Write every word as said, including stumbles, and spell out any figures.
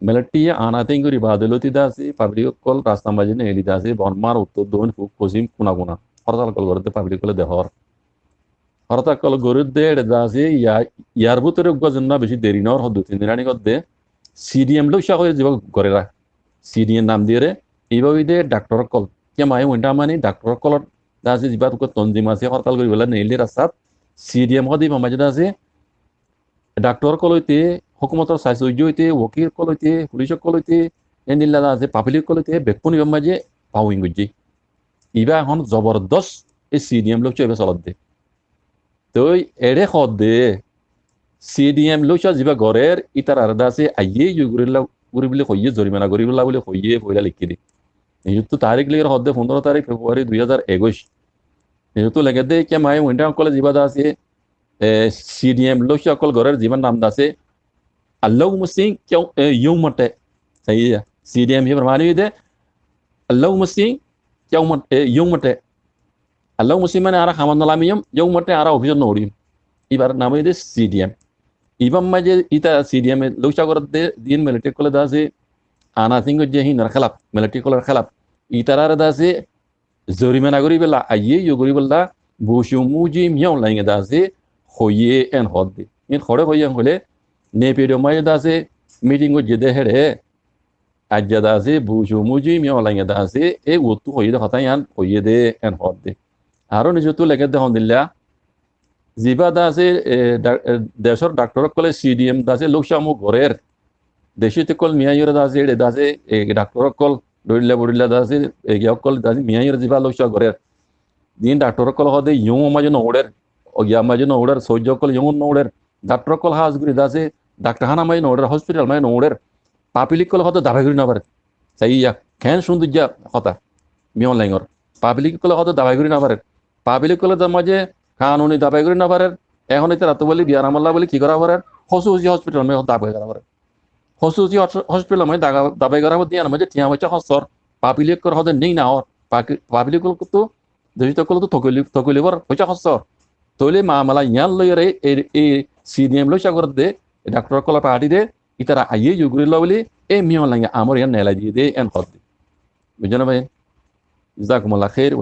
Military ye ana tin gori baade lóti de asé, public ókkol rasta maze neeli de asé, Bormar uttor, doin, fuk, fosim, kuna kuna. Hortal ókkol gorédde public ókkole dehór. Hortal ókkol gorédde ére de asé, ya-, yar bútore uggwá zonna beci deri no ór, hoddo tin din ani gorédde. C D M lóusa hoiyóre ziba goré ra. C D M nam diyóre, iba óilde daktor ókkol. Kiyá maye uinta mani daktor ókkolor de asé, ziba uggwá tonzim asé, hortal goribolla neeli rastat. C D M hoó de iba maze de asé, daktor ókkol óite, hókumotor saisouijja óite, wokil ókkol óite, fulic ókkol óite, endilla de asé, public ókkol óite, bekkún ibar maze pawing goijjé. Iba ehón zobordos e C D M lóusa iba solodde. Toi eçé hoódde, C D M lóusa ziba gorér, ítarare de asé, aiyé yó goríbolla, gorí buli hoiyé, zorimana goríbolla buli hoiyé, foila leikké de. Newsottu tarik leikké hoódde, fundoro tarik February dui házar ekuic. Newsottu leikké de, kiyá maye uinta ókkole ziba de asé, e, C D M lóusa ókkol gorér zibar nam de asé, Allahumma sing, kiyá, e, yó mate. Saiya, C D M ibar mani óilde, Allahumma sing, kiyá mat-, e, yó mate. Allahumma sing mane añára hamot no lamiyum, yó mate añára ofisot no uçiyum. Ibar nam óilde C D M. Ibar maze ita C D M lóusa gorédde din military ókkole de asé, ana tin goijjé hínor hélaf, military ókkolor hélaf. Itarare de asé, zorimana goríbolla, aiyé yó goríbolla, Bucu Muji Min Aung Hlaing e de asé, hoiyé en hoódde. Hín hoçé hoiyé en hoilé, Naypyidaw maze de asé, meeting goijjé de héçe, aijja de asé, Bucu Muji Min Aung Hlaing e de asé, e uottu hoiyé de hotá yián hoiyé de en hoódde. Aró newsottu leikké de hondilla, ziba de asé, e, da-, e, decór daktor ókkole C D M de asé, lóusa mu gorér, Decóit ókkol miyai yóre de asé, eçe de asé, e, daktor ókkol, dhorilla bodhilla de asé, e, giya ókkol de asé, miyai yóre ziba lóusa gorér. Din daktor ókkol hoóde yó maze no uçér, o giya maze no uçér, soijja ókkol yó no uçér. Daktor ókkol hás gorí de asé, daktorhána maze no uçér, hospital maze no uçér. Public ókkol hoóde dabai gorí no farer. Saiya, keén cúndor hotá, Min Aung Hlaing or. Public ókkol hoóde dabai gorí no farer. Public ókkol de maze kanuni dabai gorí no farer. Ehón ítara to buli biyaram olla buli ki gora farer? Hósusi hospital maze dabai gora farer. Hósusi hos-, hospital maze daga-, dabai gora fodde, yián maze tiañ foicá hóros ór, public ókkol hoóde nei no ór, paki-, public ókkol to, decóit ókkol to tokoli-, tokoli ór, foicá hóros ór. Tóile mamela yián loiyóre e, e C D M lóusa gorédde, e daktor ókkolor party de, ítara aiyé yó gorílla buli, e Min Aung Hlaing e amor yián neelai diyé de, en hoódde. Buijjó né bái? Jazakumullah khair.